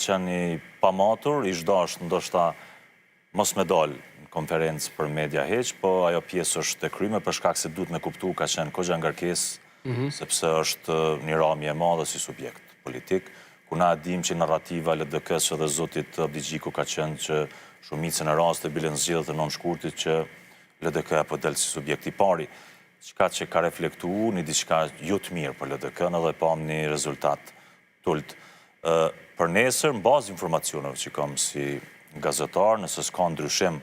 Qenë i pamatur, ish dashtë ndoshta mos me dalë në konferencë për media hiq, po ajo pjesë është e kryme për shkak se duhet me kuptu ka qenë koxha ngarkesë, sepse është një ramje e madhe si subjekt politik, ku na e dimë që narrativa e LDK-së dhe zotit Abdixhiku ka qenë që shumicën e rasteve bile në zgjedhjet e 9 shkurtit që LDK-ja po del si subjekt i pari, çka që ka reflektu një diçka jo të mirë për LDK-në dhe pamë një rezultat t'ulët. Për nesër, në bazë informacioneve që kam si gazetar, nëse s'ka ndryshim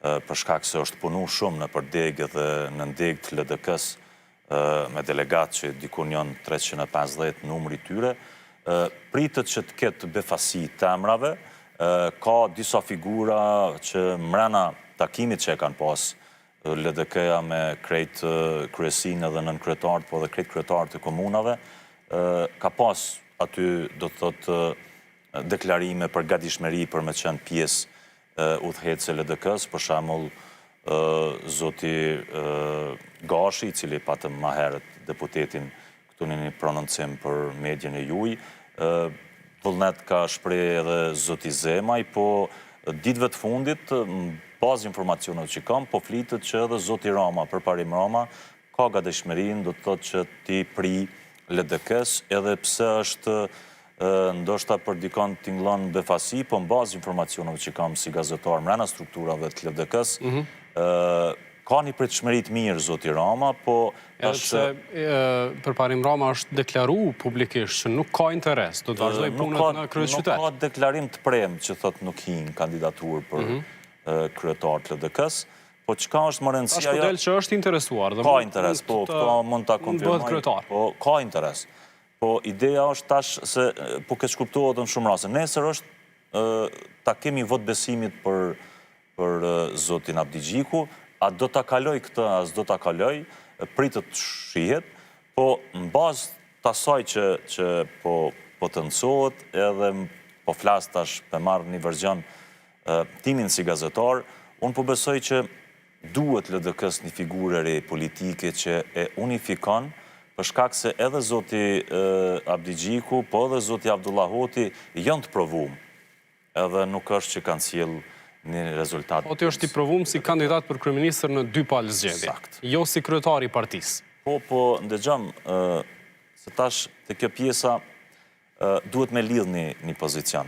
për shkak se është punu shumë nëpër degë dhe nëndegë të LDK-së me delegat që dikun janë 350 numri i tyre, pritet që të ketë befasi të emrave, ka disa figura që mrena takimit që e kanë pas LDK-ja me krejt kryesinë edhe nënkryetarët, po edhe krejt kryetarët e komunave, ka pas aty, do të thotë, deklarime për gatishmëri për me qenë pjesë udhëheqëse e LDK-së, për shembull zoti Gashi, i cili patëm ma herët deputetin këtu në një prononcim për medien e juj, vullnet ka shpreh edhe zoti Zemaj, po ditëve të fundit, në bazë informacioneve që kam, po flitet që edhe zoti Rama, Përparim Rama, ka gatishmërinë, do të thotë që t'i pri LDK-së, edhe pse është ndoshta për dikon tingëllon befasi, po në bazë informacioneve që kam si gazetar mrena strukturave të LDK-së, mhm. ka një pritshmëri të mirë zoti Rama, po Edhe pse Përparim Rama është deklaru publikisht që nuk ka interes, do të vazhdojë punët në kryeqytet. Nuk ka deklarim të prerë që thotë nuk hin kandidaturë për mhm. kryetar të LDK-së, po çka është më rëndësia... Tash po del që është interesuar. Ka interes, po, këto mund ta konfirmoj. Po, ka interes. Po, ideja është tash se po keqkuptohet në shumë raste. Nesër është takimi i votëbesimit për për zotin Abdixhiku, a do ta kaloj këtë, a s'do ta kaloj, pritet të shihet, po në bazë të asaj që që po potencohet edhe po flas tash pe marr një version timin si gazetar, unë po besoj që duhet LDK-së një figurë e re politike që e unifikon, për shkak se edhe zoti Abdixhiku, po edhe zoti Avdullah Hoti janë të provum. Edhe nuk është që kanë sjellë një rezultat. Hoti është i provum si kandidat për kryeministër në dy palë zgjedhje, jo si kryetar i partisë. Po, po, ndëgjom, se tash te kjo pjesa duhet me lidh një, një pozicion.